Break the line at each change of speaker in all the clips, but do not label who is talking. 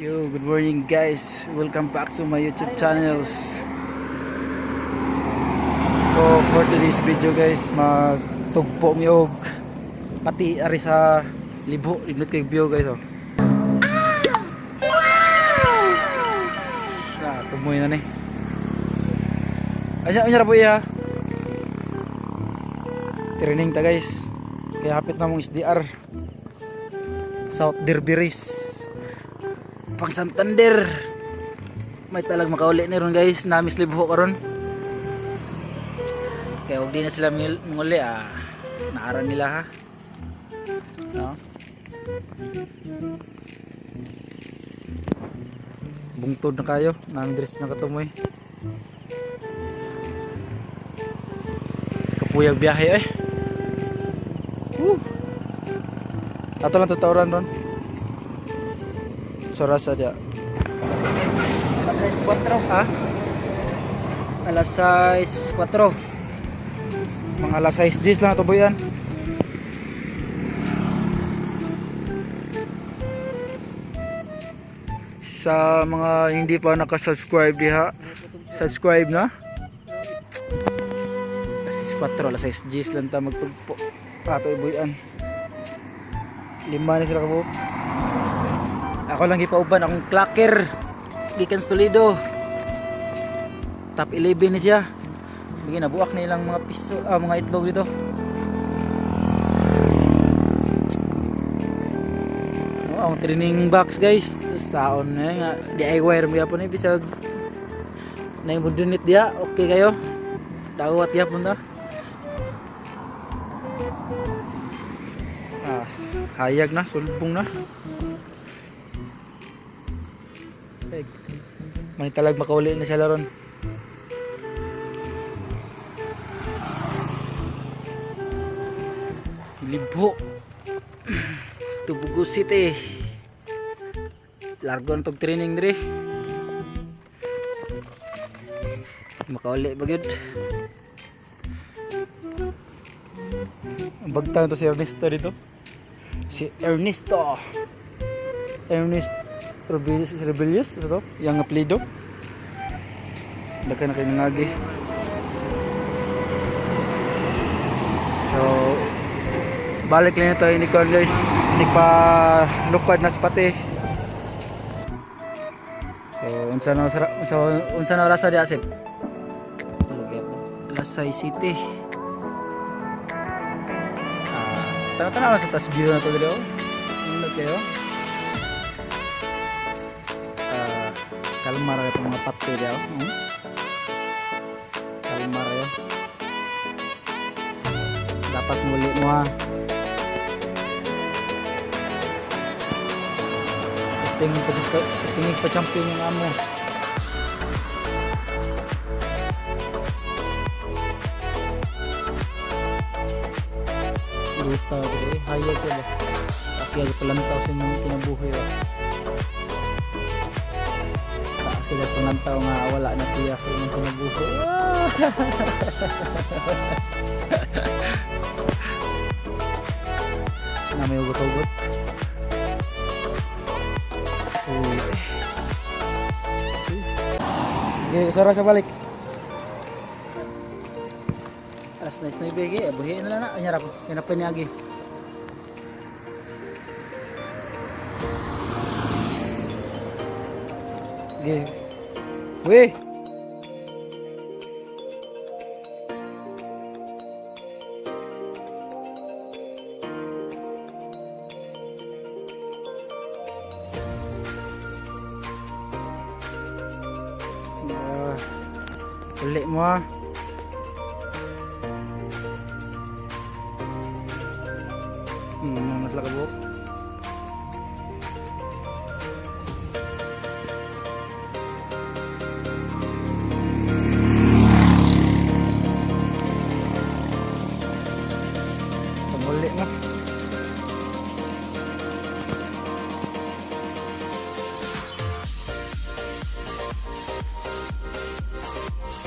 Yo, good morning, guys. Welcome back to my YouTube channels. So for today's video, guys, magtugpo mi og pati ari sa Libho, inot kay view, guys, oh. Wow! Tumoy na ni. Asa unya ra po iya? Training ta, guys. Kaya hapit na mong SDR. South Derby Race pang Santander. May talag makauli ni ron, guys, namis Libho karon, kaya wag di na sila manguli, ah, naaran nila ha, no? Bungtod na kayo namin dress na katumoy, kapuyag biyahe eh. Woo! Ato lang tutauran ron. Sorasa dia. Alas 6:04 ha? Alas 6:04. Mga alas 6:10 lang ito buyan. Sa mga hindi pa nakasubscribe diha, subscribe na. Alas 6:04, alas 6:10 lang ta magtugpo. Ato ibuyan. Lima na sila kabuok. Ako lang gipauban akong clacker. Gikan sa Toledo. Top 11 ni siya. Bigyan nabuak na ilang mga piso, ah, mga itlog dito. Oh, ang training box, guys. Saon na nga DIY ra gyapon ni bisag na yung dunit diha, okay kayo. Dawat gyapon ta. Ah, hayag na, sulbong na. Peg. May talag makauli na sila ron. Libho. Tubugo City. Largo na tog training diri. Makauli ba gyud? Ang bagta na to si Ernesto dito. Si Ernesto. Ernest Rebellious, Rebellious ito, yung apelyido. Daghan na kayo nangagi. So, balik lang ito ini ko, guys. Ini pa lukad na sa pati. So, unsa na rasa di asip? Lasay City. Ah, tanaw-tanaw sa tas view na to dito. Ingat kayo. Ah, kalma ra itong mga pati diya. Kalma ra yun. Dapat muli mo ha. Testingin pa champion yung amo. Luta ko eh. Hayag ko ba? Aki palantaw sa inyong kinabuhi ba? Taas kaya palantaw nga wala na siya sa inyong kinabuhi. Ah! Na may ugot-ugot. Uy. Okay, sara sa balik. Alas na isnoy bigi, buhiin na lang na. Ay, harap, hinapin niya agi. Okay. Weh. Ah, uli mo ah. Mas lakabok. Panguli mo.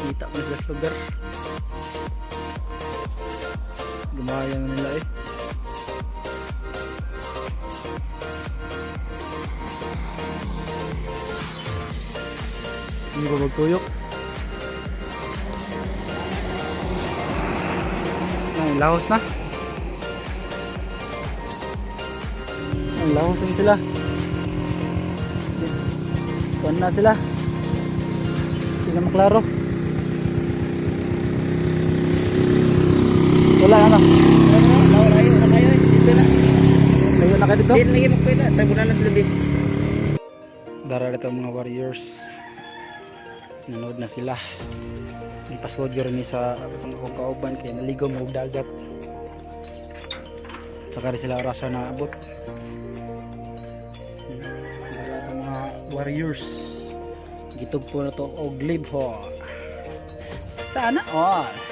Kita mo na sila sa lugar. Gumaya na nila eh. Hindi ko magtuyok. Ay, lahos na. Ay, lahos na sila. Kuan na sila. Hindi na maklaro. Wala ano.
Wala, layo na kayo eh. Dito na.
Layo na kayo dito.
Di na lagi magpita. Tagunan na sa labi.
Dara dito mga warriors. Nanood na sila. Ipasod yun ni sa atong akong kauban kay naligo mo og dagat. Saka rin sila orasa na abot. Dara itong mga warriors. Gitugpo na to og libho. Sana all.